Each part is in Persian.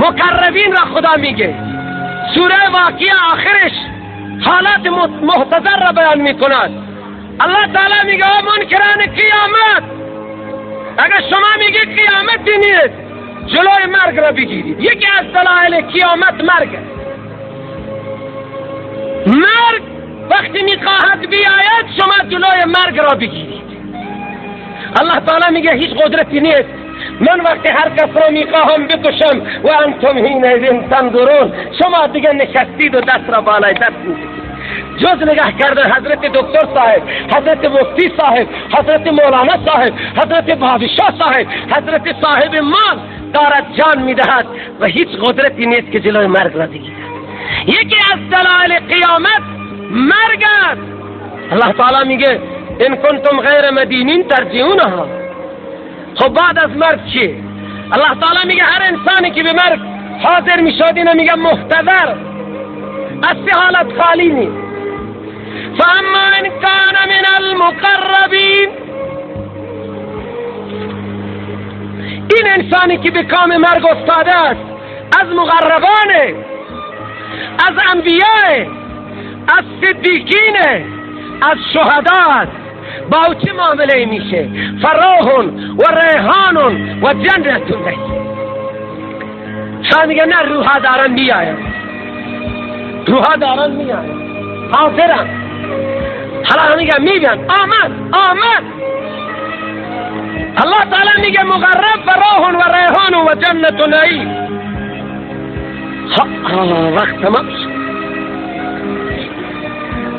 مقربین را خدا میگه. سوره واقعه آخرش حالات محتضر را بیان میکند. الله تعالی میگه او منکران قیامت، اگر شما میگه قیامتی نیست، جلوی مرگ را بگیرید. یکی از دلایل قیامت مرگ است. مرگ وقتی میخواهد بیاید شما جلوی مرگ را بگیرید. الله تعالی میگه هیچ قدرتی نیست، من وقتی هر کس را میخواهم بکشم و انتم حینئذ تنظرون، شما دیگه نشستید و دست را بالای دست میگیرید. جز نگاه کردن حضرت دکتر صاحب، حضرت مفتی صاحب، حضرت مولانا صاحب، حضرت بادشاه صاحب، حضرت صاحب مال دارد جان میدهد و هیچ قدرتی نیست که جلوی مرگ را بگیرد. یکی از دلایل قیامت مرگ است. الله تعالی میگه ان کنتم غیر مدینین ترجعونها. خب بعد از مرگ چیه؟ الله تعالی میگه هر انسانی که به مرگ حاضر میشد اینو میگه محتضر، از سه حالت خالی نیست. فاما ان کان من المقربین، این انسانی که به کام مرگ افتاده است از مقربانه، از انبیاء، از صدیقین، از شهدا است. با چه معامله میشه؟ فراح و ریحان و جنت نعیم. شما میگه نه، روحا دارن میآید، روحا دارن میآید، حاضرن. حالا میگه میگن آمد آمد. الله تعالی میگه مقرب فراح و ریحان و جنت نعیم. وقت تمام شد.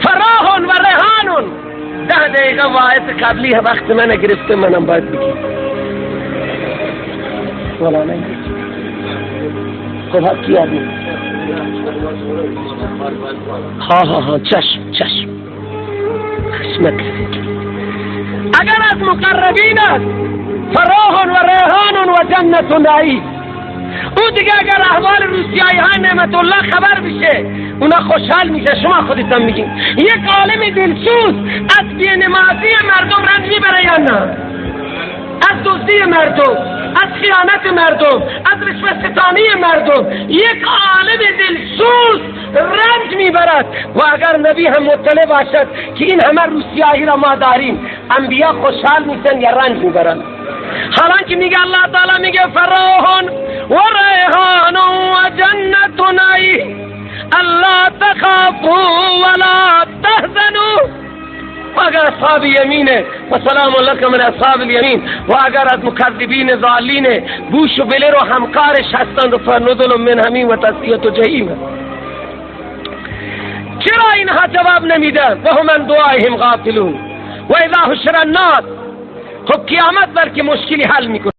فراح و ریحان 10 دقیقه واعظ قبلی وقت من گرفته، منم باید بگیم ولا نه. خب کی آدمی؟ ها ها ها، چشم چشم خشمت. اگر از مقربین است فراح و ریحان و جنت نعیم. او دیگه اگر احوال روسیایی های نعمت الله خبر بشه اونا خوشحال میشه. شما خودتان میگین یک عالم دلسوز از بی‌نمازی مردم رنج میبره یا نه؟ از دزدی مردم، از خیانت مردم، از رشوه ستانی مردم، یک عالم دلسوز رنج میبرد. و اگر نبی هم مطلع باشد که این همه روسیایی را ما داریم، انبیا خوشحال میشن یا رنج میبرند؟ حالا که میگه الله تعالی میگه فراح و ریحان و جنت نعیم الا تخافوا ولا تحزنوا. و اگر اصحاب یمینه و سلام لکم من اصحاب الیمین، و اگر از مکذبین ضالین بوش و بلر و همکارش هستند و فنزل من حمیم و تصلیة جحیم. چرا اینها جواب نمیدن؟ و هم عن دعائهم غافلون و اذا حشر الناس. خب قیامت بلکه مشکلی حل میکنه.